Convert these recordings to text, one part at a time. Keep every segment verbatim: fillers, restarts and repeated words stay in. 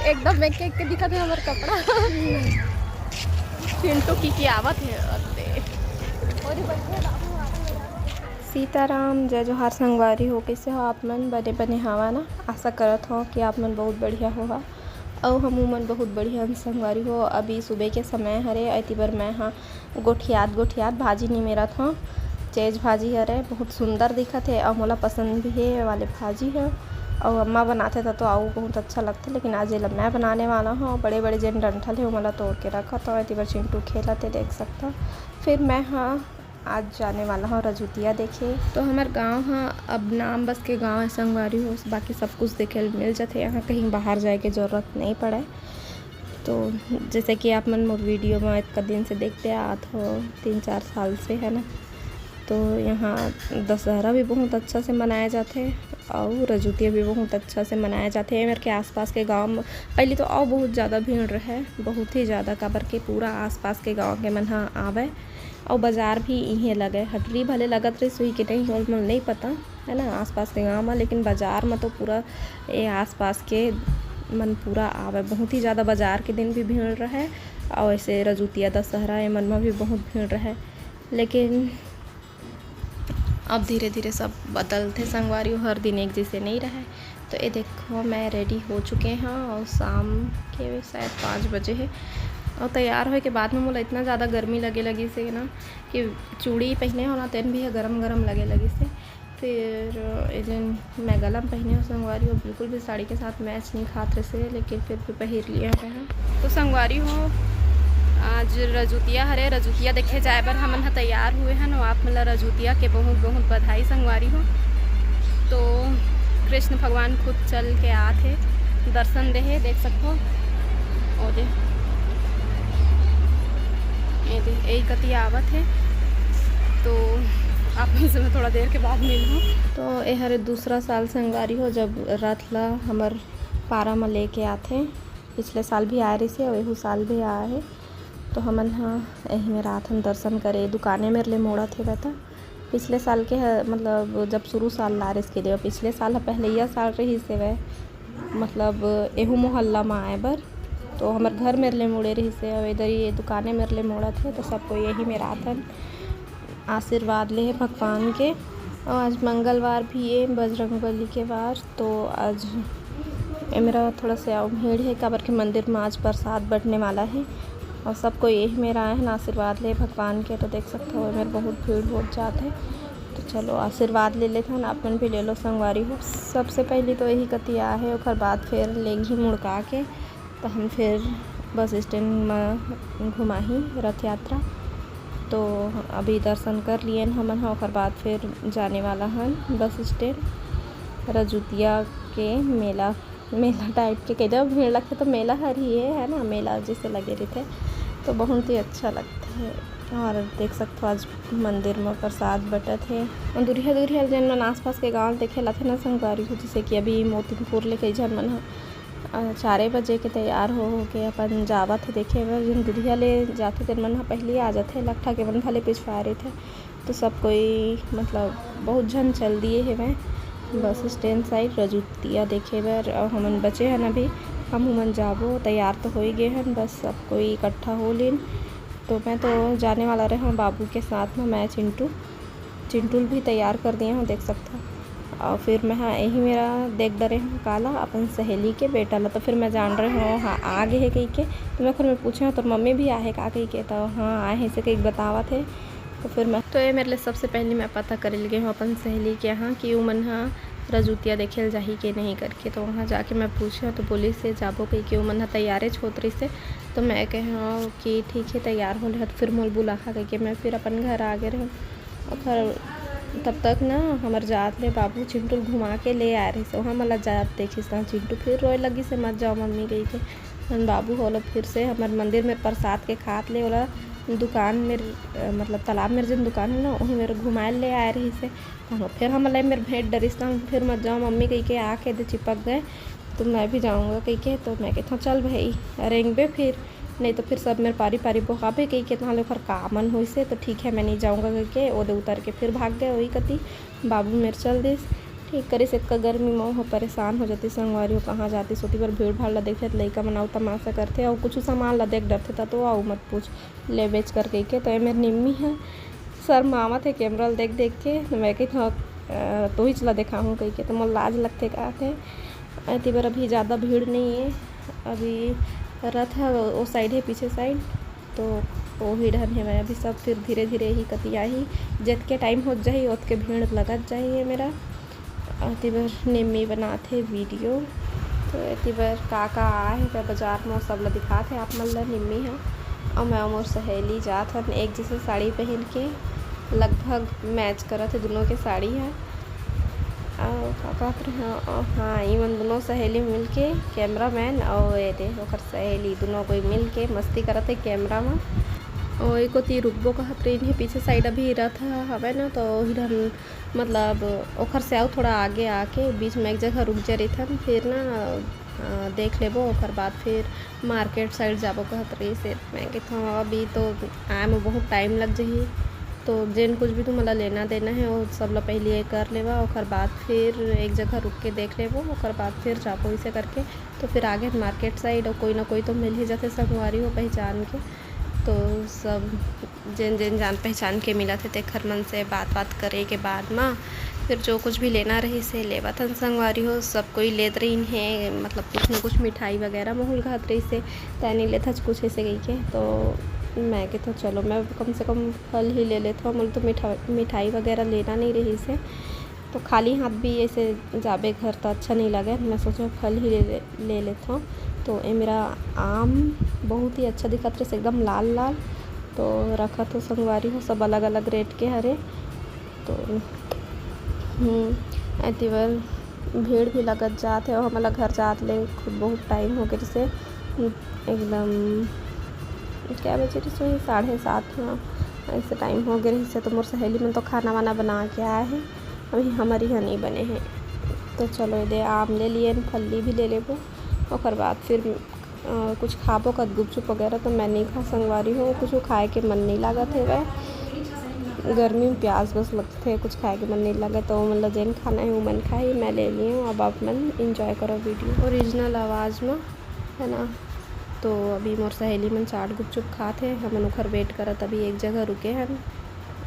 एकदम एक एक के दिखत हे हमर कपड़ा। चिंटू की की आवत हे अते। सीताराम, जय जोहार संगवारी हो, कइसे हो आप मन? बने बने हवा ना? आशा करत हो कि आप मन बहुत बढ़िया होहा। अउ हमू मन बहुत बढ़िया हन संगवारी हो। अभी सुबह के समय हरे, एती बर मैं हा गोठियात गोठियात भाजी निमेरत हव। चेज भाजी हरे, बहुत सुंदर दिखत हे अउ मोला पसंद भी हे ये वाले भाजी ह। अउ अम्मा बनाथे त तो अउ बहुत अच्छा लगथे, लेकिन आज एला मैं बनाने वाला हव। बड़े बड़े जेन डंठल हे ओमन ला तोड़ के रखत हव, एती बर चिंटू खेलत हे, देख सकथव। फिर मैं हा आज जाने वाला हव रजूतिया देखे। तो हमर गांव ह अब नाम बस के गांव हे संगवारी हो, बाकी सब कुछ देखे ल मिल जथे। यहाँ कहीं बाहर जाए के जरूरत नहीं पड़े। तो जैसे कि आप मन मोर वीडियो में इतना दिन से देखते आत हो, तीन चार साल से, है ना, तो यहाँ दशहरा भी बहुत अच्छा से मनाया जाथे अउ रजूतिया भी बहुत अच्छा से मनाया जाथे। ए मेर के आसपास के गांव में पहले तो अउ बहुत ज़्यादा भीड़ रहे, बहुत ही ज़्यादा, काबर के पूरा आसपास के गांव के मन ह आवे अउ बाजार भी इहें लगे। हटरी भले लगत रहिस होही कि नहीं, ओल मोल नहीं पता, है ना, आसपास के गांव में, लेकिन बाजार में तो पूरा ए आसपास के मन पूरा आवे। बहुत ही ज़्यादा बाजार के दिन भी भीड़ रहे अउ ऐसे रजूतिया दशहरा ए मन में भी बहुत भीड़ रहे, लेकिन अब धीरे धीरे सब बदलथे संगवारी हो, हर दिन एक जैसे नहीं रहे। तो ये देखो, मैं रेडी हो चुके हैं और शाम के शायद पाँच बजे है। और तैयार होए के बाद में मोला इतना ज़्यादा गर्मी लगे लगिस हे ना कि चूड़ी पहने हो ना, तेन भी ह गरम गरम लगे लगिस हे। फिर ये जेन मैं गला में पहने हो संगवारी हो, बिल्कुल भी साड़ी के साथ मैच नहीं खात रहिस हे, लेकिन फिर भी पहिर लिया मैं ह। तो संगवारी हो, आज रजूतिया हरे, रजूतिया देखे जाए बर हमन ह तैयार हुए हन। अउ आप मन ला रजूतिया के बहुत बहुत बधाई संगवारी हो। तो कृष्ण भगवान खुद चल के आत हे, दर्शन देहे, देख सकथो। ओ दे, ए दे, ए कति आवत हे। तो आप मन से मैं थोड़ा देर के बाद मिलहूँ। तो ए हरे दूसरा साल संगवारी हो, जब रथ ला हमर पारा म लेके आथे। पिछले साल भी आए रहिस हे अउ एहू साल भी आए हे। तो हमन ह एही मेर आथन दर्शन करे, दुकाने मेर ले मोड़त हेवय त। पिछले साल के ह, मतलब जब शुरू साल ला रहिस के देव, पिछले साल ह पहलैया साल रहिस हेवय, मतलब एहू मोहल्ला म आए बर। तो हमर घर मेर ले मोड़े रहिस हे, अउ इधर ये दुकाने मेर ले मोड़त हे, तो सब कोई एही मेर आथन। आशीर्वाद ले हे भगवान के। अउ आज मंगलवार भी हे, बजरंग बली के वार, तो आज ए मेरा थोड़ा से अउ भीड़ हे, काबर के मंदिर में आज प्रसाद बंटने वाला हे। अउ सब कोई यही मेरा आए हैं आशीर्वाद ले भगवान के, तो देख सकते हो ए मेर बहुत भीड़ हो जात हे। तो चलो आशीर्वाद ले लेथन, आप मन भी ले लो संगवारी हो। सबसे पहली तो यही कति आए हे, ओकर बाद फिर लेगी मुड़का के। तो हम फिर बस स्टैंड में घुमाही रथ यात्रा। तो अभी दर्शन कर लिए हमन ह, ओकर बाद फिर जाने वाला हन बस स्टैंड। रजूतिया के मेला, मेला टाइप के कह दो, भीड़ लगथे तो मेला हर ही है, है ना, मेला जैसे लगे रहते तो बहुत ही अच्छा लगता है। और देख सकते हो आज मंदिर में प्रसाद बटत है। दुरिया दुरिया जन मन आसपास के गांव देखे लाथे ना संगवारी हो, जैसे कि अभी मोतीपुर ले कई झन मन ह अ, चारे बजे के तैयार हो, हो के अपन जावत हे देखे बर। जेन दुरिहा ले जाथे, तेन मन ह पहिली आ जाथे, लकठा के मन भले पिछुआ रहिथे। तो सब कोई, मतलब, बहुत झन चल दिए हेवय बस स्टैंड साइड रजूतिया देखे बर। अउ हमन बचे हन अभी, हमहू मन जाबो, तैयार तो हो ही गए हन, बस सब कोई इकट्ठा हो लेन। तो मैं तो जाने वाला रहे हूँ बाबू के साथ में, मैं, चिंटू। चिंटू ल भी तैयार कर दिए हूँ, देख सकता हूँ। और फिर मैं, हाँ, यही मेरा देख डरे हूँ काला, अपन सहेली के बेटा ला। तो फिर मैं जान रहे हूँ, हाँ, आ गए है कही के। तो मैं ओकर में पूछे हूँ, "तोर मम्मी भी आहे का?" कही के। तो, "हाँ, आए हैं," से कही बतावत है। तो फिर मैं, तो ये मेरे लिए सबसे पहले मैं पता करे लगे हूँ अपन सहेली के यहाँ कि उमन, हाँ, रजूतिया देखे ल जाही के नहीं करके। तो वहाँ जाके मैं पूछे हूँ, तो बोली से जाबो कही के, उमन, हाँ, तैयारे होत रही से। तो मैं कहे हूँ कि ठीक है, तैयार हो ले, तो फिर मोल बुलाहा कही के मैं फिर अपन घर आ गए रहूँ। ओकर तब तक ना हमर जात ले बाबू चिंटू ल घुमा के ले आए रहिस। ओहा मोला जात देखिस त चिंटू फिर रोए लगिस हे, "मत जाओ मम्मी," कहिके। तहन बाबू ह ओला फिर से हमर मंदिर में प्रसाद के खात ले ओला दुकान में, अ, मतलब तालाब में जेन दुकान हे ना, ओही में घुमाए ले आए रहिस हे। तहन फेर हमला मेर भेंट डरिस, तहन फिर "मत जाओ मम्मी," कहिके आके दे चिपक गए। तो मैं भी जाऊँगा कहिके, तो मैं कहता हूँ, "चल भाई, रेंगबे फिर, नहीं तो फिर सब मेर पारी पारी बोहाबे," कहिके, तहाँ ले ओखर का मन होइसे, तो ठीक है, मैं नहीं जाऊँगा कहिके, ओदे उतर के फिर भाग गए वही कती, बाबू मेर चल दिस। ठीक करिस, एतका गर्मी म ओह परेशान हो जातिस संगवारी हो, कहाँ जातिस। ओती बर भीड़ भाड़ ला देखथे त लइका मन अउ तमाशा करथे, अउ कुछु सामान ला देख डरथे, त तो अउ मत पूछ, ले बेच कर कहिके। तो एमेर निम्मी ह शर्मावत हे कैमरा ल देख देख के। तो मैं कहिथंव, "अ, तोहिच ला देखाहूँ," कहिके, तो मोर लाज लगथे कहथे। एती बर अभी ज़्यादा भीड़ नहीं है, अभी रथ ह ओ साइड है, पीछे साइड, तो ओही डहन हेवय अभी सब। फिर धीरे धीरे ही कतियाही, जतके टाइम होत जाही ओतके भीड़ लगत जाही ये मेरा। एती बर निम्मी बनात हे वीडियो। तो एती बर का का आए हे बजार म, सब ल दिखात हे आप मन ल निम्मी ह। अउ मैं अउ मोर सहेली जात हन एक जैसे साड़ी पहन के, लगभग मैच करत हे दोनों के साड़ी ह। अउ का कहत रहे, हाँ, ई मन दोनों सहेली मिल के, कैमरामैन अउ ये दे ओकर सहेली, दोनों कोई मिल के मस्ती करत हे कैमरा म। अउ एक ओती रुकबो कहत रहिन हे, पीछे साइड अभी रथ ह हवय ना, तो ओही डहन मतलब ओखर से अउ थोड़ा आगे आके बीच में एक जगह रुक जा रहिथन, फिर ना, अ, देख लेबो, ओकर बाद फिर मार्केट साइड जाबो कहत रहिस हे। मैं कहिथंव, "अभी तो आए में बहुत टाइम लग जाही, तो जेन कुछ भी तुमन ला लेना देना है, वो सब ला पहले ये कर लेवा, ओकर बाद फिर एक जगह रुक के देख लेबो, ओकर बाद फिर जाबो," इसे करके। तो फिर आगे मार्केट साइड अउ कोई ना कोई तो मिल ही जाथे संगवारी हो पहचान के, तो सब जेन जेन जान पहचान के मिलत हे, तेखर मन से बात बात करे के बाद म फिर जो कुछ भी लेना रहिस हे, लेवत हन संगवारी हो। सब कोई लेत रहिन हे, मतलब कुछ न कुछ मिठाई वगैरह। महूँ ल कहत रहिस हे, "तैं नइ लेथस कुछ?" ऐसे कहिके। तो मैं कहिथंव, "चलो, मैं कम से कम फल ही ले लेथंव, मोला तो मिठा-, मिठाई वगैरह लेना नइ रहिस हे।" तो खाली हाथ भी ऐसे जाबे घर, तो अच्छा नहीं लगे। मैं सोचेंव, फल ही ले, ले, ले लेथंव। तो ये मेरा आम बहुत ही अच्छा दिखत रहिस, एकदम लाल लाल। तो रखत हो संगवारी हो, सब अलग अलग रेट के हरे। तो, हम्म, एती बर भीड़ भी लगत जात हे, अउ हमन ला घर जात ले खुद बहुत टाइम हो गे रहिस हे, एकदम क्या बजे रहिस हे, साढ़े सात, हाँ, ऐसे टाइम हो गे रहिस हे। तो मोर सहेली मन तो खाना वाना बना के आए हे, अभी हमर इहाँ नहीं बने हे। तो चलो, ये दे आम ले लिए, फल्ली भी ले लेबो, ओकर बाद फिर अ, कुछ खाबो कत गुपचुप वगैरह, तो मैं नहीं खा संगवारी हो, कुछ खाए के मन नहीं लागत हेवय। गर्मी में प्यास बस लगथे, कुछ खाए के मन नहीं लागत, तो ओमन ला जेन खाना है, ओमन खाही, मैं ले लिए हूँ। अब आप मन enjoy करो वीडियो original आवाज़ में, है ना। तो अभी मोर सहेली मन चाट गुपचुप खात हे, हमन ओखर wait करत अभी एक जगह रुके हन।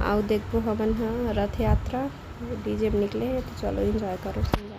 आओ देखबो हमन ह रथ यात्रा, DJ में निकले हे, तो चलो enjoy करो संगवारी।